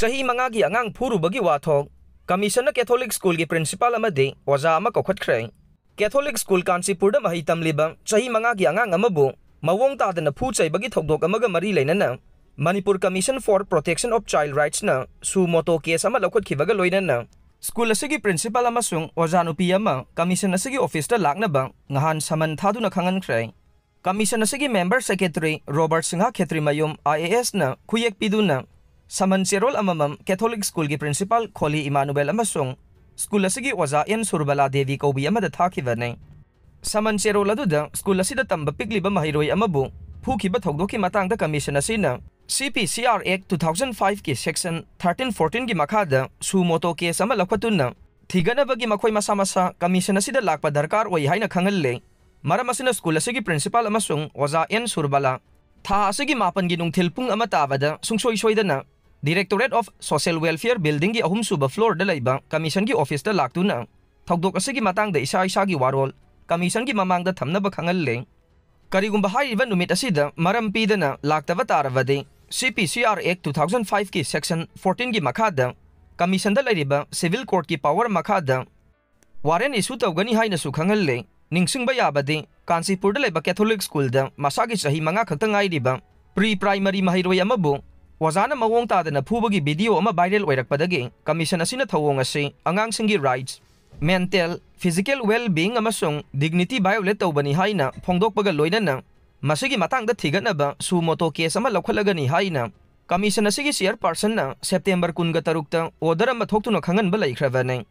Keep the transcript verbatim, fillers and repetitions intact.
ꯆꯍꯤ ꯃꯉꯥꯒꯤ ꯑꯉꯥꯡ ꯐꯨꯔꯨꯕꯒꯤ ꯋꯥꯊꯣꯛ꯫ ꯀꯃꯤꯁꯟꯅ ꯀꯦꯊꯣꯂꯤꯛ ꯁ꯭ꯀꯨꯜꯒꯤ ꯄ꯭ꯔꯤꯟꯁꯤꯄꯥꯜ ꯑꯃꯗꯤ ꯑꯣꯖꯥ ꯑꯃ ꯀꯧꯈꯠꯈ꯭ꯔꯦ꯫ ꯀꯦꯊꯣꯂꯤꯛ ꯁ꯭ꯀꯨꯜ ꯀꯥꯟꯆꯤꯄꯨꯔꯗ ꯃꯍꯩ ꯇꯝꯂꯤꯕ ꯆꯍꯤ ꯃꯉꯥꯒꯤ ꯑꯉꯥꯡ ꯑꯃꯕꯨ ꯃꯑꯣꯡ ꯇꯥꯗꯅ ꯐꯨ ꯆꯩꯕꯒꯤ ꯊꯧꯗꯣꯛ ꯑꯃꯒ ꯃꯔꯤ ꯂꯩꯅꯅ Manipur Commission for Protection of Child Rightsꯅ suo motu case ꯑꯃ ꯂꯧꯈꯠꯈꯤꯕꯒ ꯂꯣꯏꯅꯅ ꯁ꯭ꯀꯨꯜ ꯑꯁꯤꯒꯤ ꯄ꯭ꯔꯤꯟꯁꯤꯄꯥꯜ ꯑꯃꯁꯨꯡ ꯑꯣꯖꯥ ꯅꯨꯄꯤ ꯑꯃ ꯀꯃꯤꯁꯟ ꯑꯁꯤꯒꯤ ꯑꯣꯐꯤꯁꯇ ꯂꯥꯛꯅꯕ ꯉꯍꯥꯟ ꯁꯃꯟ ꯊꯥꯗꯨꯅ ꯈꯪꯍꯟꯈ꯭ꯔꯦ꯫ ꯀꯃꯤꯁꯟ ꯑꯁꯤꯒꯤ ꯃꯦꯝꯕꯔ ꯁꯦꯀ꯭ꯔꯦꯇꯔꯤ ꯔꯣꯕꯔꯠ ꯁꯤꯡꯍ ꯈꯦꯇ꯭ꯔꯤꯃꯌꯨꯝ, IASꯅ ꯈꯨꯌꯦꯛ ꯄꯤꯗꯨꯅ ꯁꯃꯟ ꯆꯦꯔꯣꯜ ꯑꯃꯃꯝ ꯀꯦꯊꯣꯂꯤꯛ ꯁ꯭ꯀꯨꯜꯒꯤ ꯄ꯭ꯔꯤꯟꯁꯤꯄꯥꯜ ꯈꯣꯂꯤ ꯏꯃꯥꯅꯨꯑꯦꯜ ꯑꯃꯁꯨꯡ ꯁ꯭ꯀꯨꯜ ꯑꯁꯤꯒꯤ ꯑꯣꯖꯥ ꯑꯦꯟ ꯁꯨꯔꯕꯂꯥ ꯗꯦꯕꯤ ꯀꯧꯕꯤ ꯑꯃꯗ ꯊꯥꯈꯤꯕꯅꯤ꯫ ꯁꯃꯟ ꯆꯦꯔꯣꯜ ꯑꯗꯨꯗ ꯁ꯭ꯀꯨꯜ ꯑꯁꯤꯗ ꯇꯝꯕ ꯄꯤꯛꯂꯤꯕ ꯃꯍꯩꯔꯣꯏ ꯑꯃꯕꯨ ꯐꯨꯈꯤꯕ ꯊꯧꯗꯣꯛꯀꯤ ꯃꯇꯥꯡꯗ ꯀꯃꯤꯁꯟ ꯑꯁꯤꯅ CPCR Act two thousand fiveꯀꯤ section thirteen fourteenꯒꯤ ꯃꯈꯥꯗ suo motu case ꯑꯃ ꯂꯧꯈꯠꯇꯨꯅ ꯊꯤꯒꯠꯅꯕꯒꯤ ꯃꯈꯣꯏ ꯃꯁꯥ ꯃꯁꯥ ꯀꯃꯤꯁꯟ ꯑꯁꯤꯗ ꯂꯥꯛꯄ ꯗꯔꯀꯥꯔ ꯑꯣꯏ ꯍꯥꯏꯅ ꯈꯪꯍꯜꯂꯦ꯫ ꯃꯔꯝ ꯑꯁꯤꯅ ꯁ꯭ꯀꯨꯜ ꯑꯁꯤꯒꯤ ꯄ꯭ꯔꯤꯟꯁꯤꯄꯥꯜ ꯑꯃꯁꯨꯡ ꯑꯣꯖꯥ ꯑꯦꯟ ꯁꯨꯔꯕꯂꯥ ꯊꯥ ꯑꯁꯤꯒꯤ ꯃꯥꯄꯟꯒꯤ ꯅꯨꯡꯊꯤꯜ ꯄꯨꯡ ꯑꯃ ꯇꯥꯕꯗ ꯁꯨꯡꯁꯣꯏ ꯁꯣꯏꯗꯅ Directorate of Social Welfare buildingꯒꯤ ꯑꯍꯨꯝꯁꯨꯕ floorꯗ ꯂꯩꯕ ꯀꯃꯤꯁꯟꯒꯤ ꯑꯣꯐꯤꯁꯇ ꯂꯥꯛꯇꯨꯅ ꯊꯧꯗꯣꯛ ꯑꯁꯤꯒꯤ ꯃꯇꯥꯡꯗ ꯏꯁꯥ ꯏꯁꯥꯒꯤ ꯋꯥꯔꯣꯜ ꯀꯃꯤꯁꯟꯒꯤ ꯃꯃꯥꯡꯗ ꯊꯝꯅꯕ ꯈꯪꯍꯜꯂꯦ꯫ ꯀꯔꯤꯒꯨꯝꯕ ꯍꯥꯏꯔꯤꯕ ꯅꯨꯃꯤꯠ ꯑꯁꯤꯗ ꯃꯔꯝ ꯄꯤꯗꯅ ꯂꯥꯛꯇꯕ ꯇꯥꯔꯕꯗꯤ, CPCR Act two thousand fiveꯀꯤ section fourteenꯒꯤ ꯃꯈꯥꯗ ꯀꯃꯤꯁꯟꯗ ꯂꯩꯔꯤꯕ civil courtꯀꯤ power ꯃꯈꯥꯗ warrant issue ꯇꯧꯒꯅꯤ ꯍꯥꯏꯅꯁꯨ ꯈꯪꯍꯜꯂꯦ꯫ ꯅꯤꯡꯁꯤꯡꯕ ꯌꯥꯕꯗꯤ, ꯀꯥꯟꯆꯤꯄꯨꯔꯗ ꯂꯩꯕ ꯀꯦꯊꯣꯂꯤꯛ ꯁ꯭ꯀꯨꯜꯗ ꯃꯁꯥꯒꯤ ꯆꯍꯤ ꯃꯉꯥ ꯈꯛꯇ ꯉꯥꯏꯔꯤꯕ pre primary ꯃꯍꯩꯔꯣꯏ ꯑꯃꯕꯨ ꯑꯣꯖꯥꯅ ꯃꯑꯣꯡ ꯇꯥꯗꯅ ꯐꯨꯕꯒꯤ video ꯑꯃ viral ꯑꯣꯏꯔꯛꯄꯗꯒꯤ ꯀꯃꯤꯁꯟ ꯑꯁꯤꯅ ꯊꯧꯑꯣꯡ ꯑꯁꯤ ꯑꯉꯥꯡꯁꯤꯡꯒꯤ rights, mental, physical well being ꯑꯃꯁꯨꯡ dignity violate ꯇꯧꯕꯅꯤ ꯍꯥꯏꯅ ꯐꯣꯡꯗꯣꯛꯄꯒ ꯂꯣꯏꯅꯅ ꯃꯁꯤꯒꯤ ꯃꯇꯥꯡꯗ ꯊꯤꯒꯠꯅꯕ suo motu case ꯑꯃ ꯂꯧꯈꯠꯂꯒꯅꯤ ꯍꯥꯏꯅ ꯀꯃꯤꯁꯟ ꯑꯁꯤꯒꯤ ꯆꯤꯌꯔꯄꯥꯔꯁꯟꯅ ꯁꯦꯞꯇꯦꯝꯕꯔ ꯀꯨꯟꯒ ꯇꯔꯨꯛꯇ order ꯑꯃ ꯊꯣꯛꯇꯨꯅ ꯈꯪꯍꯟꯕ ꯂꯩꯈ꯭ꯔꯕꯅꯤ꯫